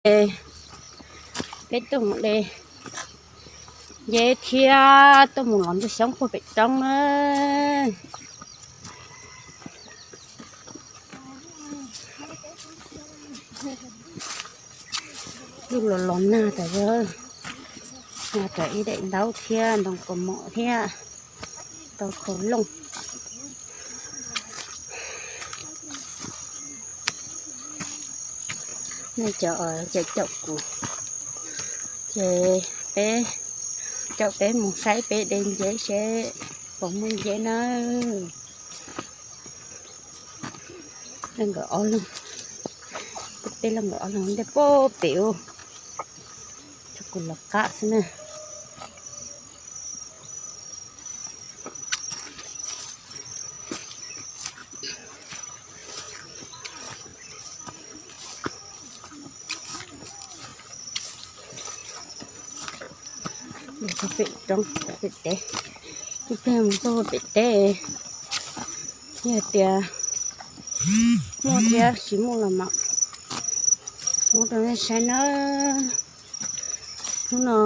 Peb tuaj mus de nceb thiab tuaj mus los ntsuag xyoob puag pem roob na. Ntuj los los nag tas zog, nag tas ib daim ntaub thiab ntoo kaus mom thiab tau khaus looj. Nej cov caum kuv, ces peb caum peb mus saib peb de nceb seb puas muaj nceb nawb. Leej nkawd ob leeg, peb leej nkawd ob leeg ntej puag pem ub, tsuas kuv los qab xwb na. Pem roob pem teb, ib pliag mus txog pem teb, yog tias muaj thiab tsis muaj los mas muab rau nej saib nawb. Hnub no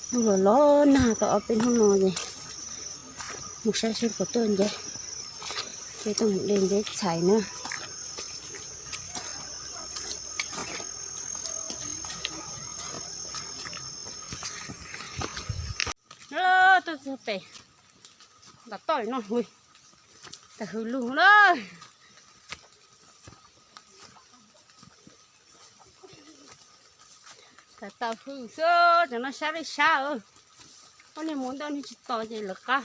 ntuj los los nag tau ob peb hnub no es mus saib seb puas tuaj nceb, peb tuaj mus de nceb txhais na. Tuaj txog pem nram toj no hu, tas hws lug na. Tau hws xwb, cov no sab li sab. Ob niag mus ntau niag tsis tos ces lawv qab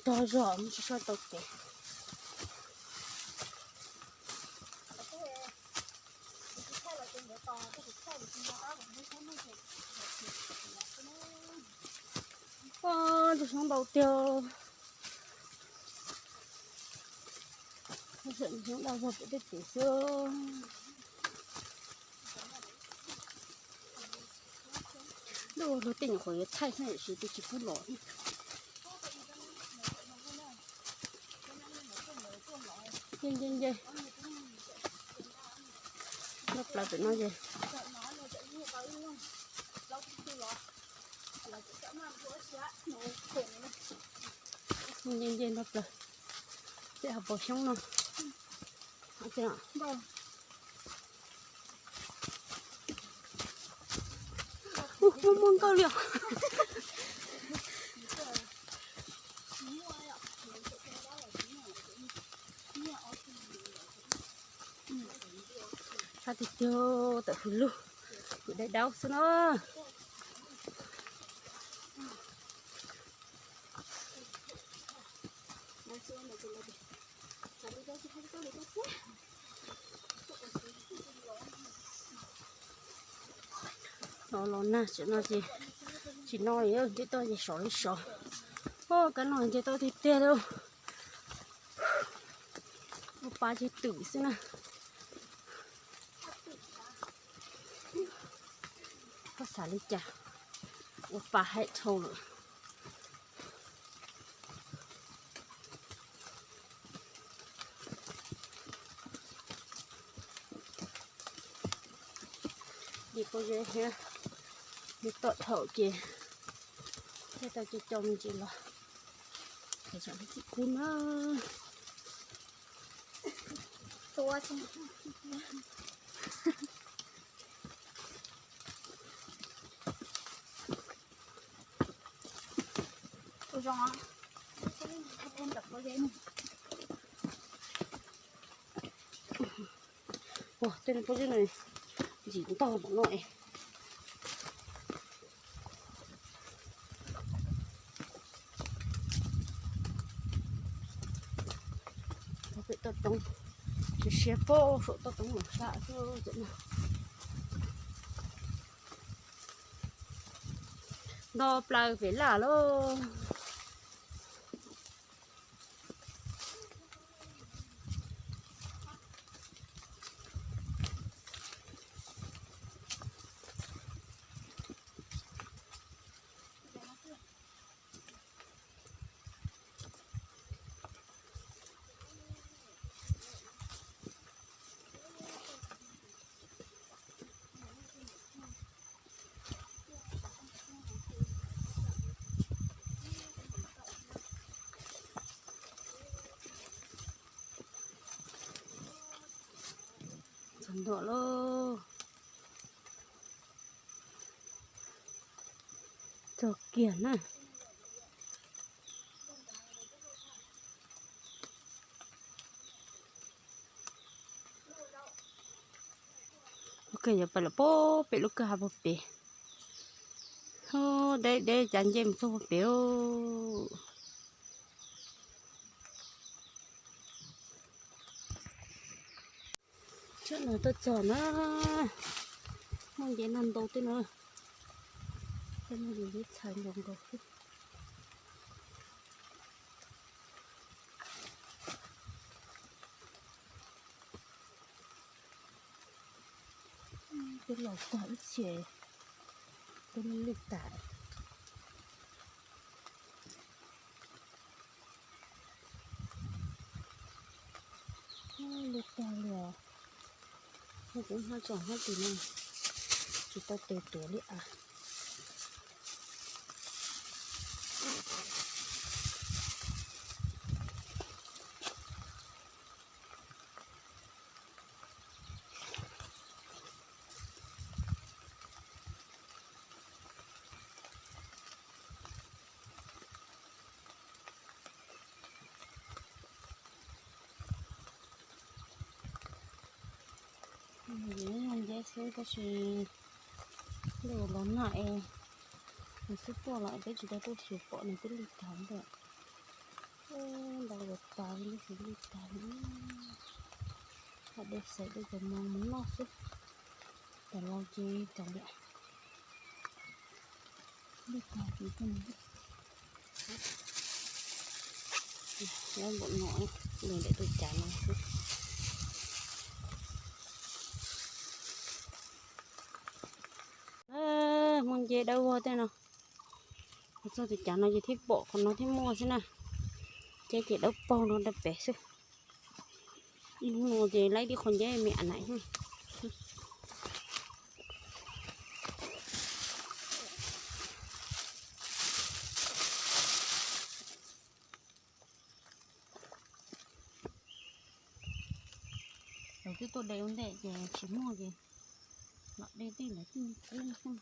tog zog mus tsis tshua tau kev. Ntsuag xyoob ntau tiag. Ntsuag xyoob ntau zog pem tej tid xwb. Ntuj, luag tej nyuam qhuav yuav thaij xwb tiam sis twb tsis pub los. Nce nce nce, nplooj plaws pem no ces. Nce nce nplooj plaws, tej hauv paus xyoob no. Muaj muaj nkauj li os. Sab tiag tiag, tawm hws lug, hws dai daub xwb na. Los los nag tseem no ces tsis no li, nce toj ces sov li sov. Kab no nce toj tiag tiag li. Ua pa ces twm xwb na. Koj xav li cas? Ua pa haib dhau lawm. Nce pob zeb thiab, nce toj dhau ces thiaj tau co co me ntsis los. Txhob txim kub na. Ua, tej pob zeb no ntxim ntog npaum no es. Pem toj roob, siav siav puag saum toj roob los sab xwb. Nto plaws pem laj lauj. Ntuam lauj. Txog kiag na. Lub kawg yuav pais los pem lub kawg hav puag pem. Deb deb cav ncej mus txog puag pem. Tsam no tuaj txog na, muaj nce no ntau tej no, tej no yus ib txhais nkaus nkaus xwb. Twb los tag ib txhia, twb lwj tas. Lwj tag li os. Kuv hnab tsom hnab tim no tsis tau tes tuav li as. Nws nceb xwb tab sis lwj los nag es nws xub tuaj los peb tsis tau tuaj xyuas pom nws twb lwj tag ntawd. Ntau los tas li tab sis lwj tag li. Ho dej xaws dej cov mos mus noj xwb. Tam los ces tam li. Lwj tag ces nyob npaum no, nws daim tus cav no xwb. Muaj nce dawb vog tej no. Txog tus cav no ces thiaj pom qhov no thiaj muaj xwb na. Ces ces dawb paug no rau pem xwb. Ib hnub no ces laib tib qho nceb me a nais. Lawv twb tuaj de ua ntej ces tsis muaj ces los de tej lawv twb kub xwb.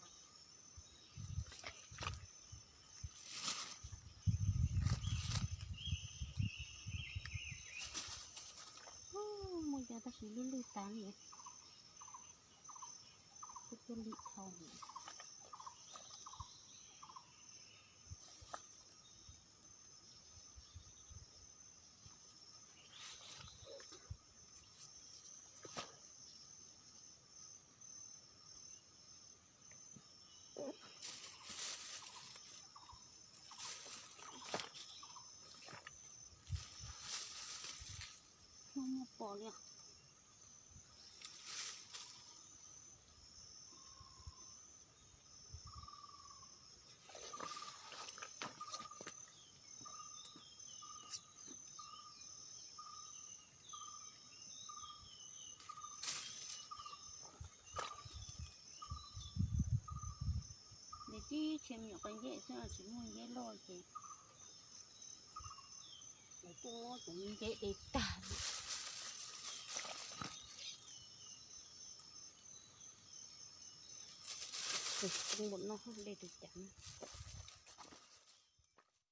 Muaj cov tab sis lwj lwj tas li. Twb tuaj lim dhau. Muaj muaj pom li os. Nws tib tshia me nyuam qe nceb xwb tsis muaj nceb loj ces lawv tuaj muab cov nceb de tag. Tus npum no de tus cav no.